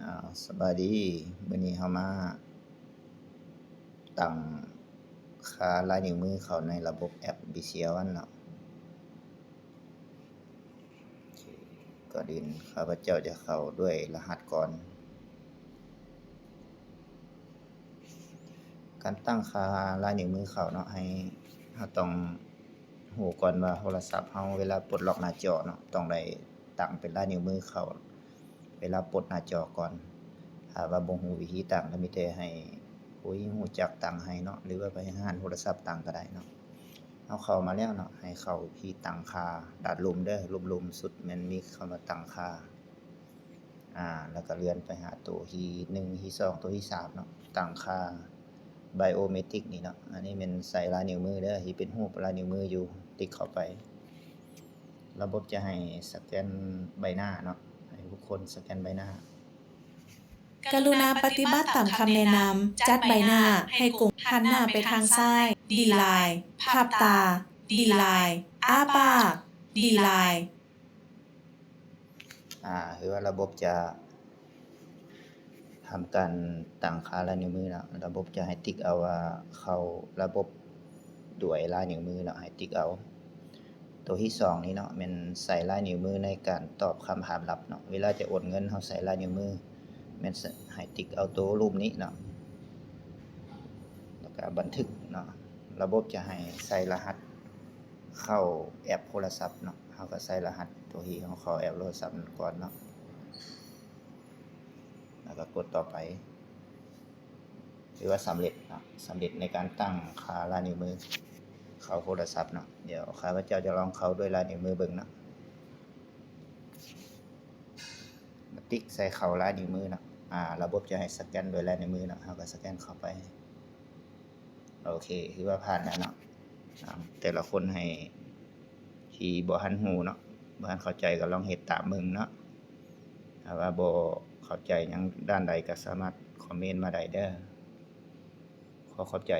ອາ ສະບາຍດີ ມື້ນີ້ເຮົາມາຕັ້ງຄ່າລາຍນິ້ວມືເຂົ້າໃນລະບົບແອັບ ບີຊີແອລ ເນາະ. ໂອເຄ ກ່ອນອື່ນຂ້າພະເຈົ້າຈະເຂົ້າດ້ວຍລະຫັດກ່ອນ. ການຕັ້ງຄ່າລາຍນິ້ວມືເຂົ້າເນາະ ໃຫ້ເຮົາຕ້ອງຮູ້ກ່ອນວ່າໂທລະສັບເຮົາເວລາປົດລັອກໜ້າຈໍເນາະ ຕ້ອງໄດ້ຕັ້ງເປັນລາຍນິ້ວມືເຂົ້າ ເວລາປົດໜ້າຈໍກ່ອນ. ຖ້າວ່າບໍ່ຮູ້ວິທີຕັ້ງ ກໍມີແຕ່ໃຫ້ຜູ້ທີ່ຮູ້ຈັກຕັ້ງໃຫ້ເນາະ ຫຼືວ່າໄປຮ້ານໂທລະສັບຕັ້ງກໍໄດ້ເນາະ. ເຮົາເຂົ້າມາແລ້ວເນາະ ໃຫ້ເຂົ້າທີ່ຕັ້ງຄ່າດ້ານລຸ່ມເດີ ລຸ່ມໆສຸດແມ່ນມີຄຳວ່າຕັ້ງຄ່າ ອາ ແລ້ວກໍເລື່ອນໄປຫາໂຕທີໜຶ່ງ ທີສອງ ໂຕທີສາມເນາະ ຕັ້ງຄ່າໄບໂອເມຕຣິກນີ້ເນາະ. ອັນນີ້ແມ່ນໃສ່ລາຍນິ້ວມືເດີ ທີ່ເປັນຮູບລາຍນິ້ວມືຢູ່ ຕິກເຂົ້າໄປ. ລະບົບຈະໃຫ້ສະແກນໃບໜ້າເນາະ ໃຫ້ທຸກຄົນສະແກນໃບໜ້າ. ກະລຸນາປະຕິບັດຕາມຄຳແນະນຳ. ຈັດໃບໜ້າໃຫ້ກົງ ຫັນໜ້າໄປທາງຊ້າຍ ດີຫຼາຍ. ພັບຕາ ດີຫຼາຍ. ອ້າປາກ ດີຫຼາຍ. ອາ ຄືວ່າລະບົບຈະທຳການຕັ້ງຄ່າລາຍນິ້ວມືເນາະ ລະບົບຈະໃຫ້ຕິກເອົາວ່າເຂົ້າລະບົບດ້ວຍລາຍນິ້ວມືເນາະ ໃຫ້ຕິກເອົາ. ໂຕທີສອງນີ້ເນາະ ແມ່ນໃສ່ລາຍນິ້ວມືໃນການຕອບຄຳຖາມລັບເນາະ. ເວລາຈະໂອນເງິນ ເຮົາໃສ່ລາຍນິ້ວມື ແມ່ນໃຫ້ຕິກເອົາໂຕຮູບນີ້ເນາະ ແລ້ວກະບັນທຶກເນາະ. ລະບົບຈະໃຫ້ໃສ່ລະຫັດເຂົ້າແອັບໂທລະສັບເນາະ. ເຮົາກໍໃສ່ລະຫັດໂຕທີ່ເຮົາເຂົ້າແອັບໂທລະສັບນັ້ນກ່ອນເນາະ ແລ້ວກໍກົດຕໍ່ໄປ. ຖືວ່າສຳເລັດເນາະ ສຳເລັດໃນການຕັ້ງຄ່າລາຍນິ້ວມືເຂົ້າໂທລະສັບເນາະ. ດຽວຂ້າພະເຈົ້າຈະລອງເຂົ້າດ້ວຍລາຍນິ້ວມືເບິ່ງເນາະ. ມາຕິກໃສ່ເຂົ້າລາຍນິ້ວມືເນາະ. ອາ ລະບົບຈະໃຫ້ສະແກນດ້ວຍລາຍນິ້ວມືເນາະ ເຮົາກໍສະແກນເຂົ້າໄປ. ໂອເຄ ຖືວ່າຜ່ານແລ້ວເນາະ. ອາ ແຕ່ລະຄົນໃຫ້ທີ່ບໍ່ທັນຮູ້ເນາະ ບໍ່ທັນເຂົ້າໃຈກໍລອງເຮັດຕາມເບິ່ງເນາະ. ຖ້າວ່າບໍ່ເຂົ້າໃຈຫຍັງດ້ານໃດກໍສາມາດຄອມເມັນມາໄດ້ເດີ. ຂໍຂອບໃຈ.